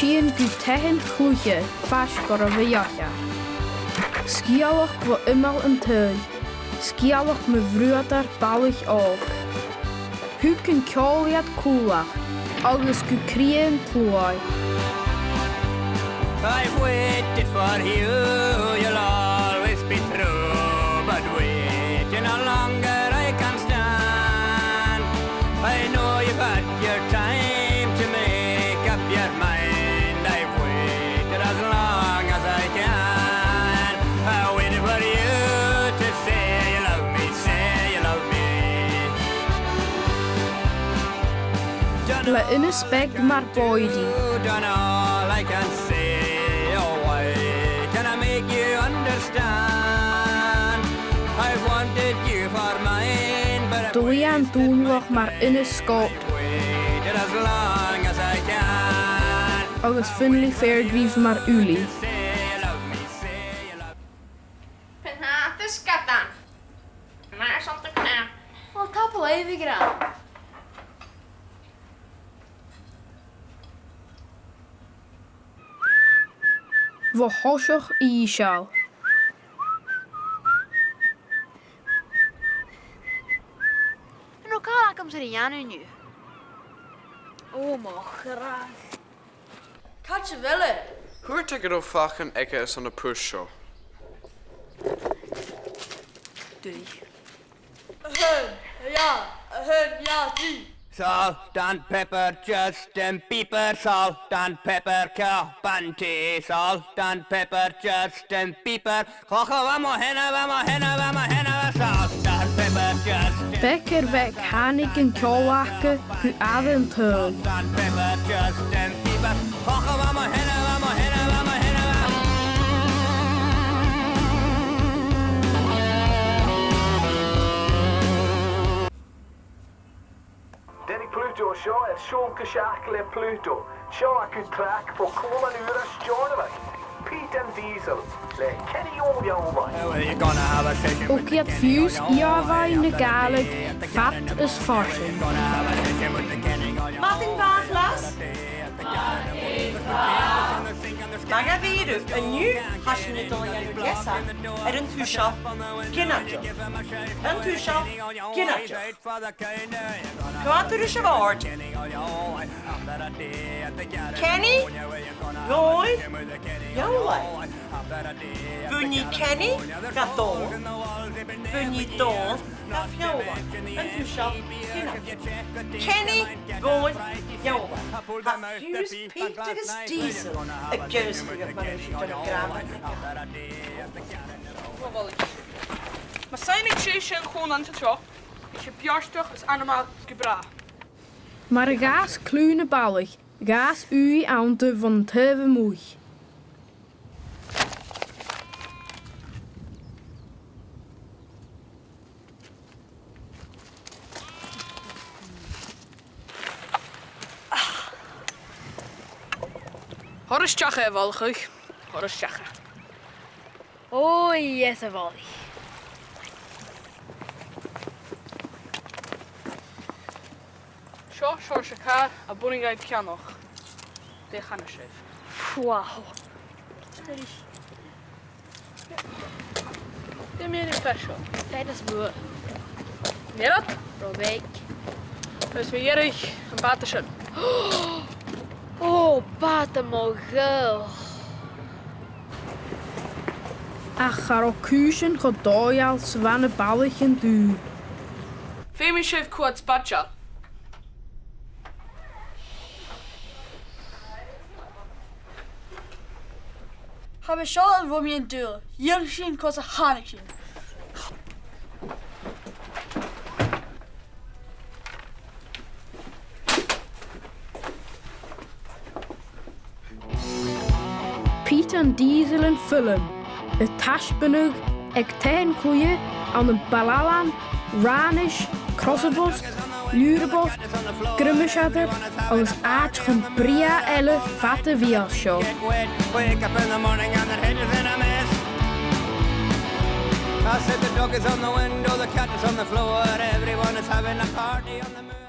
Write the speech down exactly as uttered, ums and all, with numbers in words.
Sìon gu taighean-cluiche faisg air a' bheathach. Sgeulachd bho iomall an t-saoghail, sgeulachd mu bhruadar balaich òg. Thug an ceòl iad cùlaibh agus gu cridhe an t-sluaigh. I've waited for you, you'll always be true, but waiting no longer I can stand. I know you've had your time to make up your mind. I've waited as long as I can. I waited for you to say you love me, say you love me. Le Innes Beag mar Boirdie. Done all I can say, oh, why can't I make you understand? I've wanted you for mine, but I've Dòmhnall Dòmhnallach mar Innes Scott. Waited as long as I can. Agus Finlay Fairgrieve mar Ulaidh. Pìosan sgadain. Mar sin, a ghràidh. Well, tapadh leibh, a ghràidh. Bho thoiseach ìosal. An robh càil agamsa ri dhèanamh an-diugh? Ò, mo chreach. Càit a bheil e? Thuirt e gun robh fachan aige airson na puirt seo. Dùil. A h-aon, a dhà, a h-aon, a dhà, trì. Salt and pepper, Justin Bieber. Salt and pepper, cup and tea. Salt and pepper, Justin Bieber. Clocha bha mo sheanmhair, bha mo sheanmhair, bha mo sheanmhair. Salt and pepper, Justin Bieber. Beag air bheag thàinig an ceòl aca gu àite an t-saoghail. Salt and pepper, Justin Bieber. Clocha bha mo sheanmhair, bha mo sheanmhair, bha mo sheanmhair. Deireadh Pluto seo air Siorcas Seach le Pluto. Seo agaibh traic bho chluasan ùra Steòrnabhaigh, Pete and Diesel, le Kenny Ò Meallain. Thug iad fiù 's ìomhaigh na Gàidhlig fad is farsaing. Madainn mhath, a chlas. Math dha-rìribh, an-diugh, tha sinn a' dol a dhèanamh leasan air an tuiseal gin-aiteach. An tuiseal gin-aiteach. Cò tha tuilleadh a' bhòrd? Kenny? Dhòmhnall? Eòghann? Bhuannaich Kenny, tha dòigh. Bhuannaich Dòmhnall, tha feòla. An tuiseal gin-aiteach. Kenny, Dhòmhnall, Eòghann. Tha fiù 's Pete agus Diesel ag ionnsachadh mar a bhios iad a' dèanamh gràmar. Mas e ur toil sibhse an còmhlan seo, bidh sibh beartach is ainmeil gu bràth. Mar a dh'fhàs cliù na balaich, dh'fhàs ùidh annta bhon taobh a-muigh. Thoir a-steach e, a bhalachaibh. Thoir a-steach e. Oh yes, a bhalaich. Seo seòrsa càr a b' urrainn dhuibh cheannach. Dè chanas sibh? Wow. Dè mu dheidhinn fear seo? Fear as motha. An dèidh? Ro bheag. Agus mu dheireadh am bàta sin. Ò, bàta mo ghaoil. Ach cha robh cùisean cho dòigheil 's a bha na balaich an-diugh. Feumaidh sibh coimhead spaideil. Tha mi seo an robh mi an dùil. Dh'ionnsaich sinn cò às a thàinig sinn. Pete and Diesel an fhilm, a' taisbeanadh aig taighean-cluiche ann am Baile Ailein, Rànais, Crosabost, Liùrbost, Grimmaisleachd agus àiteachan brèagha eile fad a' bhiadh seo. Wake up in the morning and their head is in a mess. I said the dog is on the window, the cat is on the floor, everyone is having a party on the moor.